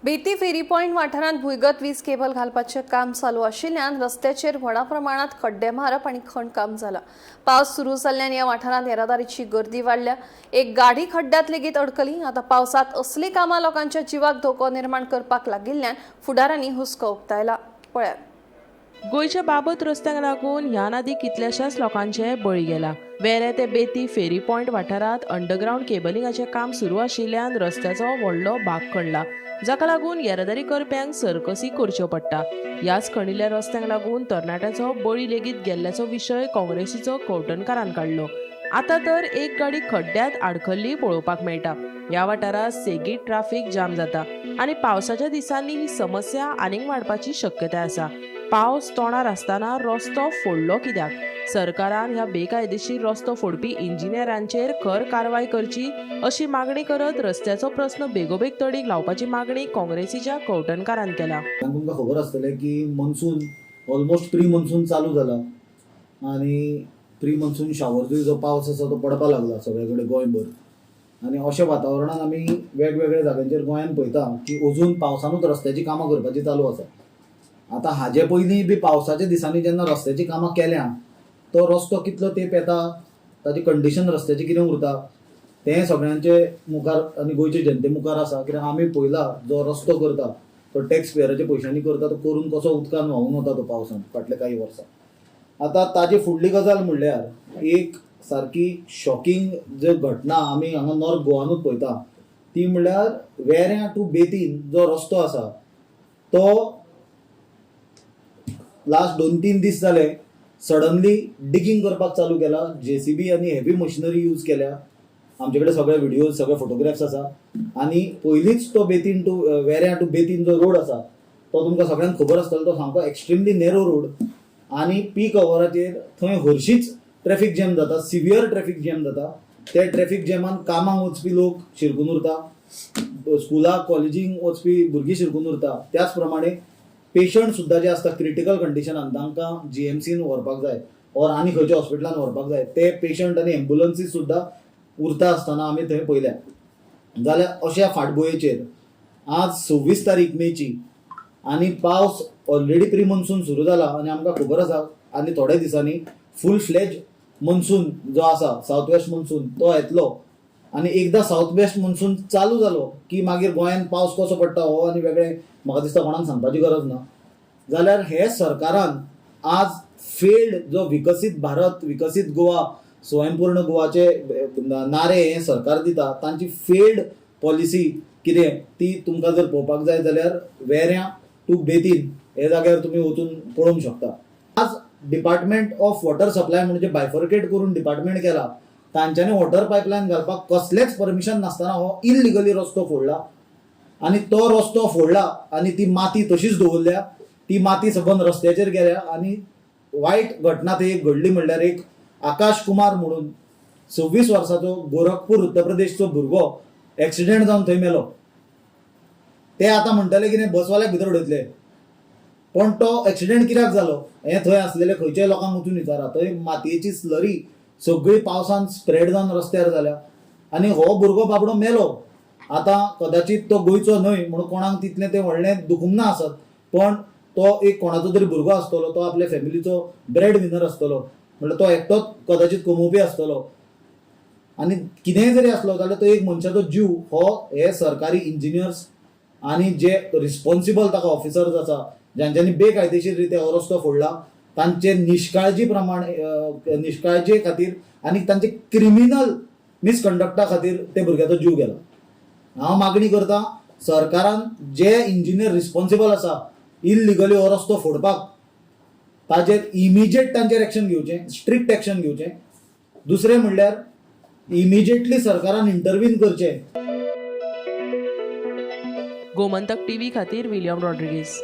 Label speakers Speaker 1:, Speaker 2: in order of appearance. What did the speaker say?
Speaker 1: बेती फेरी point वाठारांत भुंयगत वीज केबल घालपाचें काम चालू आशिल्ल्यान रस्त्याचेर व्हडा प्रमाणात खड्डे मारप आनी खणकाम जालां. पावस सुरू जाल्ल्यान ह्या वाठारांत येरादारीची गर्दी वाडल्या. एक गाडी खड्ड्यांत लेगीत अडकली. आतां पावसांत असलीं कामां लोकांच्या जिवाक धोको निर्माण करपाक लागिल्ल्यान फुडारांनी हुस्को उक्तायला. पळयात.
Speaker 2: गोंयच्या बाबत रस्त्यांक लागून ह्यान आदीं कितल्याशाच लोकांचे बळी गेला. वेरें ते बेती फेरी पॉयंट वाठारांत अंडरग्रावंड केबलिंगाचें काम सुरू आशिल्ल्यान रस्त्याचो व्हडलो भाग खणला, जाका लागून येरादारी करप्यांक सर्कसी करच्यो पडटा. ह्याच खणिल्ल्या रस्त्यांक लागून तरणाट्याचो बळी लेगीत गेल्ल्याचो विशय काँग्रेसीचो कवठणकारान काडलो. आतां तर एक गाडी खड्ड्यांत आडखल्ली पळोवपाक मेळटा. ह्या वाठारांत सेगीत ट्राफीक जाम जाता आनी पावसाच्या दिसांनी ही समस्या आनीक वाडपाची शक्यताय आसा. पावस तोंडार आसतना रस्तो फोडलो कित्याक? सरकारान ह्या बेकायदेशीर रस्तो फोडपी इंजिनियरांचेर खर कारवाय करची अशी मागणी करत रस्त्याचो प्रस्न बेगोबेग तडीक लावपाची मागणी काँग्रेसीच्या कवठणकारान केला.
Speaker 3: तुमकां खबर आसतलें की मॉन्सून ऑलमोस्ट प्री मॉन्सून चालू जाला आनी प्री मॉन्सून शावरचो जो पावस आसा तो पडपाक लागला सगळे कडेन गोंयभर. आनी अशा वातावरणान आमी वेगवेगळ्या जाग्यांचेर गोंयांत पळयता की अजून पावसानूच रस्त्याची कामां करपाची चालू आसा. आतां हाजे पयलीं बी पावसाच्या दिसांनी जेन्ना रस्त्याची कामां केल्या, तो रस्तो कितलो तेंप येता, ताची कंडिशन रस्त्याची कितें उरता, तें सगळ्यांचे मुखार आनी गोंयचे जनते मुखार आसा. कित्याक आमी पळयला, जो रस्तो करता तो टॅक्स पेयराच्या पयशांनी करता, तो करून कसो उदकान व्हांवून वता तो पावसान फाटल्या काही वर्सां. आतां ताजी फुडली गजाल म्हणल्यार एक सारकी शॉकिंग जे घटना आमी हांगा नॉर्थ गोवानूच पळयता, ती म्हणल्यार वेऱ्यां टू बेतीन जो रस्तो आसा तो लास्ट 2-3 दीस जाले सडनली डिगींग करपाक चालू केला. जेसीबी आनी हेवी मशिनरी यूज केल्या. आमचे कडेन सगळे व्हिडियोज, सगळे फोटोग्राफ्स आसा. आनी पयलींच तो बेतीन टू वेऱ्यां टू बेतीन जो रोड आसा तो तुमकां सगळ्यांक खबर आसतलो, तो सामको एक्स्ट्रिमली नॅरो रोड आनी पीक अवराचेर थंय हरशींच ट्रॅफीक जॅम जाता, सिवियर ट्रॅफीक जॅम जाता. ते ट्रॅफीक जॅमान कामाक वचपी लोक शिरकून उरता, स्कुलाक कॉलेजींक वचपी भुरगीं शिरकून उरता. त्याच प्रमाणे पेशंट सुद्दां जे आसता क्रिटिकल कंडिशनान, तांकां जीएमसीन व्हरपाक जाय ऑर आनी खंयच्या हॉस्पिटलान व्हरपाक जाय, ते पेशंट आनी एम्बुलन्सीस सुद्दां उरता आसतना आमी थंय पळयल्या. जाल्यार अशा फाटभुंयेचेर आज 26 तारीख मेची आनी पावस ऑलरेडी प्री मॉन्सून सुरू जाला आनी आमकां खबर आसा आनी थोड्या दिसांनी फूल फ्लेज मॉन्सून जो आसा, सावथ वेस्ट मॉन्सून, तो येतलो. आनी एकदां सावथ वेस्ट मॉन्सून चालू जालो की मागीर गोंयांत पावस कसो पडटा हो आनी वेगळें म्हाका दिसता कोणाक सांगपाची गरज ना. जाल्यार हे सरकारान आज फेल्ड जो विकसीत भारत, विकसीत गोवा, स्वयंपूर्ण गोवाचे नारे हे सरकार दिता, तांची फेल्ड पॉलिसी कितें ती तुमकां जर पळोवपाक जाय जाल्यार वेऱ्यां टू बेतीन हे जाग्यार तुमी वचून पळोवंक शकता. आज डिपार्टमेंट ऑफ वॉटर सप्लाय म्हणजे बायफर्केट करून डिपार्टमेंट केला, तांच्यांनी वॉटर पायपलायन घालपाक कसलेंच परमिशन नासतना हो इलिगली रस्तो फोडला आनी तो रस्तो फोडला आनी ती माती तशीच दवरल्या. ती माती सबंद रस्त्याचेर गेल्या आनी वायट घटना ती एक घडली म्हणल्यार एक आकाश कुमार म्हणून 26 वर्साचो गोरखपूर, उत्तर प्रदेशचो भुरगो एक्सिडेंट जावन थंय मेलो. ते आतां म्हणटले कितें, बसवाल्याक भितर उडयतले, पण तो एक्सिडेंट कित्याक जालो हें थंय आसलेले खंयच्याय लोकांक वचून विचारा. थंय मातयेची स्लरी सगळी पावसान स्प्रेड जावन रस्त्यार जाल्या आनी हो भुरगो बाबडो मेलो. आतां कदाचीत तो गोंयचो न्हय म्हणून कोणाक तितलें तें व्हडलें दुखूंक ना आसत, पण तो एक कोणाचो तरी भुरगो आसतलो, तो आपल्या फॅमिलीचो ब्रेड विनर आसतलो, म्हणल्यार तो एकटोच कदाचीत कमोवपी आसतलो. आनी कितेंय जरी आसलो जाल्यार तो एक मनशाचो जीव हो हे सरकारी इंजिनियर्स आनी जे रिस्पॉन्सिबल ताका ऑफिसर्स आसा, ज्यांच्यांनी बेकायदेशीर रित्या हो रस्तो फोडला, तांचे निश्काळजी प्रमाण, निश्काळजे खातीर आनी तांचे क्रिमिनल मिसकंडक्टा खातीर ते भुरग्याचो जीव गेला. हांव मागणी करता, सरकारान जे इंजिनियर रिस्पॉन्सिबल आसा इलिगली हो रस्तो फोडपाक, ताजेर इमिजिएट तांचेर एक्शन घेवचें, स्ट्रिक्ट एक्शन घेवचें. दुसरें म्हणल्यार इमिजिएटली सरकारान इंटरवीन करचें.
Speaker 2: गोमंतक टीव्ही खातीर विलियम रॉड्रिगीस.